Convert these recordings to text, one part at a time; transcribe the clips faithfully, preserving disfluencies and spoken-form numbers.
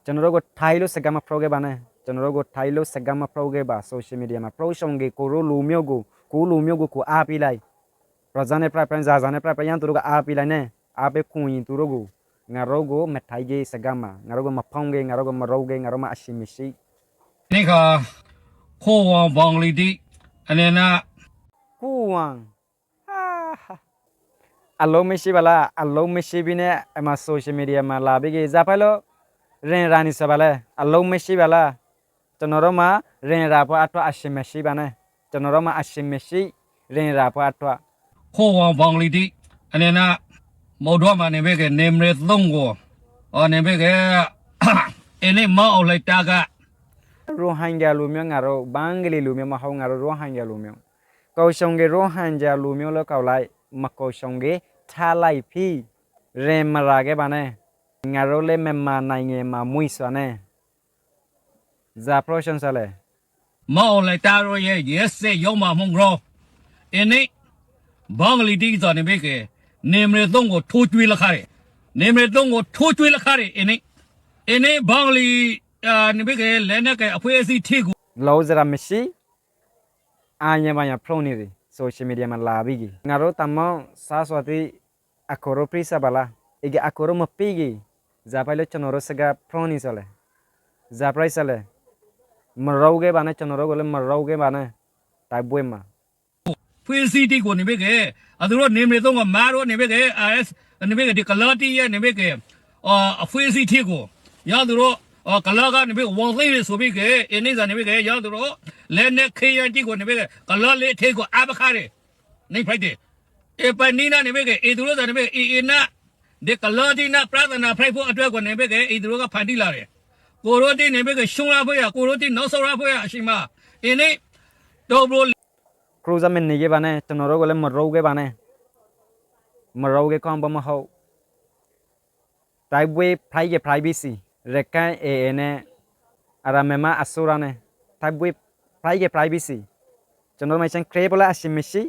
ကျွန်တော်တို့ကို ထိုင်လို့ စကားမပြောခဲ့ပါနဲ့။ ကျွန်တော်တို့ကို ထိုင်လို့ စကားမပြောခဲ့ပါ။ Social media မှာ ပြောဆောင်က့ ကိုယ့်လူမျိုးကို ကိုယ့်လူမျိုးကို ကိုယ်အားပေးလိုက်။ ပြဇာနဲ့ပြပန်း ဇာဇာနဲ့ပြပန်း ရန်သူတို့က အားပေးလိုက်နဲ့။ အားပေးခွင့် သူတို့ကို ငါတို့ကို မထိုင်က့ စကားမှာ ငါတို့ကို မဖောင်းက့ ငါတို့ကို မရိုးက့ ငါတို့မှာ အရှိမရှိ นี่ค่ะ โควางบางลีดิ อันนี้นะ โควาง ဟာ အလုပ်မရှိပါလား။ အလုပ်မရှိဘဲနဲ့ အမ social media မှာ လာပြီးက့ ဇာတ်ဖတ်လို့ ရင်ရာနေစပါလဲ။ အလုပ်မရှိပါလား။ ကျွန်တော်တို့မှာ ရင်ရာဖို့အတွက် အရှိမရှိပါနဲ့။ ကျွန်တော်တို့မှာ အရှိမရှိ ရင်ရာဖို့အတွက် โควางบางลีดิ อันนี้นะ မော်ဒိုမှာနေဘဲက့ နေမရသုံးကို အော်နေဘဲက့ အင်း မင်းအောင်လှိုင်တပ်က ရိုဟင်ဂျာလူမျိုး ငါတို့ ဘင်္ဂလီလူမျိုးမဟုတ် ငါတို့ ရိုဟင်ဂျာလူမျိုး။ ကိုယ်ဆောင်က့ ရိုဟင်ဂျာလူမျိုးလို့ ခေါ်လိုက်၊ မကိုယ်ဆောင်က့ ထားလိုက်ပြီ။ ရင်မရာခဲ့ပါနဲ့။ ငါတို့လည်း မြန်မာနိုင်ငံမှာ မွေးစွာနဲ့ ဇာတ်ဖတ်ရှင်းစလဲ။ မင်းအောင်လှိုင်တပ်တို့ရဲ့ ရက်စက်ယွမ်းမွန်မှုကြောင့် အင်း ဘင်္ဂလီဒက်ရှ်နေဘဲက့ နေမရသုံးကို ထိုးကျွေးလိုက်တယ်။ နေမရသုံးကို ထိုးကျွေးလိုက်တယ်။ အင်း အင်း ဘင်္ဂလီ အာ နေဘဲက့ လက်နက်ကိုင်အဖွဲ့အစည်းထဲကို လုပ်စရာမရှိ အာရပါရဖြောနေတယ်။ Social media မှာ လာပြီးက့ ငါတို့ တမန်စားစွာသည့် အကိုတို့ ပြစ်စပါလား။ အက အကိုတို့ မပြစ်က့ ဇာတ်ဖတ်လို့ ကျွန်တော်တို့ စကားဖြောနေစလဲ။ ဇာတ်ဖတ်စလဲ။ မရိုးက့ပါနဲ့။ ကျွန်တော်တို့ကိုလည်း မရိုးက့ပါနဲ့။ တိုက်ပွဲမှာ အဖွဲ့အစည်းတစ်ခုနေဘဲက့ အသူတို့ နေမရသုံးက မါတို့နေဘဲက့ အာရ်အက်စ် နေဘဲက့ ဒီကလီတံၢ်ယဲၢ် နေဘဲက့ အာ အဖွဲ့အစည်းတစ်ခု ရန်သူတို့ အာ ကလီကနေဘဲက့ ဝင်သိမ်းတယ်ဆိုပြီးက့ အင်း နေဘဲက့ ရန်သူတို့ လက်နက်ခဲယမ်းတစ်ခုနေဘဲက့ ကလီလက်ထဲကို အပ်ပခါတယ်။ နေဖရိုက်တယ်။ အပနီနာနေဘဲက့ အီသူတို့သးနေဘဲက့ အီအီနာ ဒီကလီတံၢ်နာ ပြဿနာဖရိုက်ဖို့အတွက်ကိုနေဘဲက့ အီသူတို့က ဖန်တီးလာတယ်။ ကိုယ်တို့တင့်နေဘဲက့ ရှုံးရဖို့ရ ကိုယ်တို့တင့် နောက်ဆုတ်ရဖို့ရ အရှိမး အင်း တော့ဘရို ခရူဇာမနေခဲ့ပါနဲ့။ ကျွန်တော်တို့ကိုလည်း မရိုးက့ပါနဲ့။ မရိုးက့ ကောင်းပါမဟုတ်။ တိုက်ပွဲ ဖရိုက်ရဲ့ ဖရိုက်ပြီးစီ။ ရခိုင် AA နဲ့ အရမမအစိုးရနဲ့ တိုက်ပွဲ ဖရိုက်ရဲ့ ဖရိုက်ပြီးစီ။ ကျွန်တော်တို့ မချင် ခရစ်ပေါ်လည်း အရှိမရှိ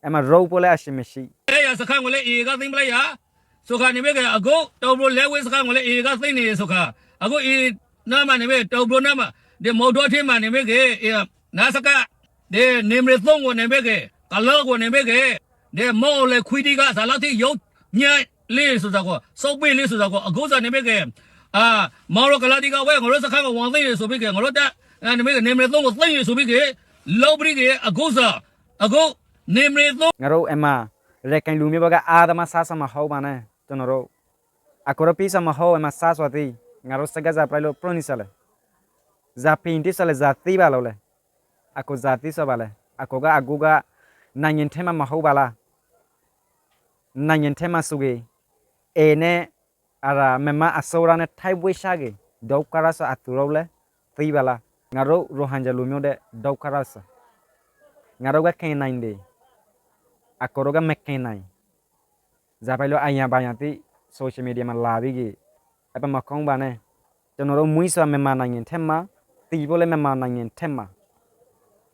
အမရိုးပေါ်လည်း အရှိမရှိ။ အဲရစခန်းကိုလည်း AA က သိမ်းပလိုက်ရ ဆိုခါနေဘဲက့ အခု တောင်ပြိုလက်ဝဲစခန်းကိုလည်း AA က သိမ်းနေရ ဆိုခါ အခု AA နားမှာနေဘဲ တောင်ပြိုနားမှာ ဒီမော်ဒိုထဲမှာနေဘဲက့ နစက ဒီနေမရသုံးကိုနေဘဲက့ ကလီကိုနေဘဲက့ ဒီမော်အောင်လှိုင်ခွံဒံက ဇာတ်လမ်းထိပ်ရုံးညွှန်းလင်းဆိုတာကို စောင့်ပေးလင်းဆိုတာကို အခုစနေဘဲက့ အာ မော်ရိုးကလီဒံကဝဲ ငါတို့စခန်းကို ဝင်သိမ်းတယ်ဆိုပြီးက့ ငါတို့တပ် နေဘဲက့ နေမရသုံးကို သိမ်းတယ်ဆိုပြီးက့ လုပ်ပြီးက့ အခုစ အခု နေမရသုံး ငါတို့ အမ ရခိုင်လူမျိုးဘက်က အဓမ္မဆဆမဟုတ်ပါနဲ့။ ကျွန်တော်တို့ အကိုတို့ ပြစ်စမဟုတ် အမ ဆဆသီ ငါတို့ စကားစပြဲလို့ ပြိုနေစလဲ။ ဇာဖင်တိစလဲ ဇာသီပါလို့လဲ။ အကို ဇာသီစပါလဲ။ အကိုက အကိုက နိုင်ငံထဲမှာ မဟုတ်ပါလား။ နိုင်ငံထဲမှာဆိုရင် အဲနဲ့ အရမမအစိုးရနဲ့ တိုက်ပွဲရှောင်က့ ဒုက္ခရောက်စ အသူတို့လဲ သီပါလား။ ငါတို့ ရိုဟင်ဂျာလူမျိုးတဲ့ ဒုက္ခရောက်စ ငါတို့က ကင်နိုင်တယ်။ အကိုတို့က မကင်နိုင်။ ဇာပိုင်လို့ အယံပါယံသီ social media မှာ လာပြီးက့ အပမကောင်းပါနဲ့။ ကျွန်တော်တို့ မွေးစွာ မြန်မာနိုင်ငံထဲမှာ တည်ဖို့လည်း မြန်မာနိုင်ငံထဲမှာ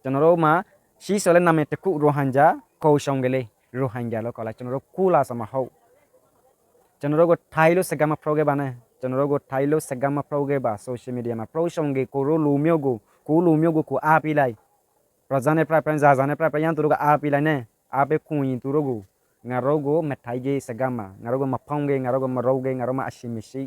ကျွန်တော်တို့မှာ ရှိစွာလည်း နာမည်တစ်ခု ရိုဟင်ဂျာ ကိုယ်ဆောင်ကလေး ရိုဟင်ဂျာလို့ခေါ်လိုက် ကျွန်တော်တို့ ကူလာစမဟုတ်။ ကျွန်တော်တို့ကို ထိုင်လို့ စကားမပြောခဲ့ပါနဲ့။ ကျွန်တော်တို့ကို ထိုင်လို့ စကားမပြောခဲ့ပါ။ social media မှာ ပြောဆောင်က့ ကိုယ့်လူမျိုးကို ကိုယ့်လူမျိုးကို ကိုယ်အားပေးလိုက်။ ပြဇာနဲ့ပြပန်း ဇာဇာနဲ့ပြပန်း ရန်သူတို့က အားပေးလိုက်နဲ့ အားပေးခွင့် သူတို့ကို ငါတို့ကို မထိုင်က့ စကားမှာ ငါတို့ကို မဖောင်းက့ ငါတို့ကို မရိုးက့ ငါတို့မှာ အရှိမရှိ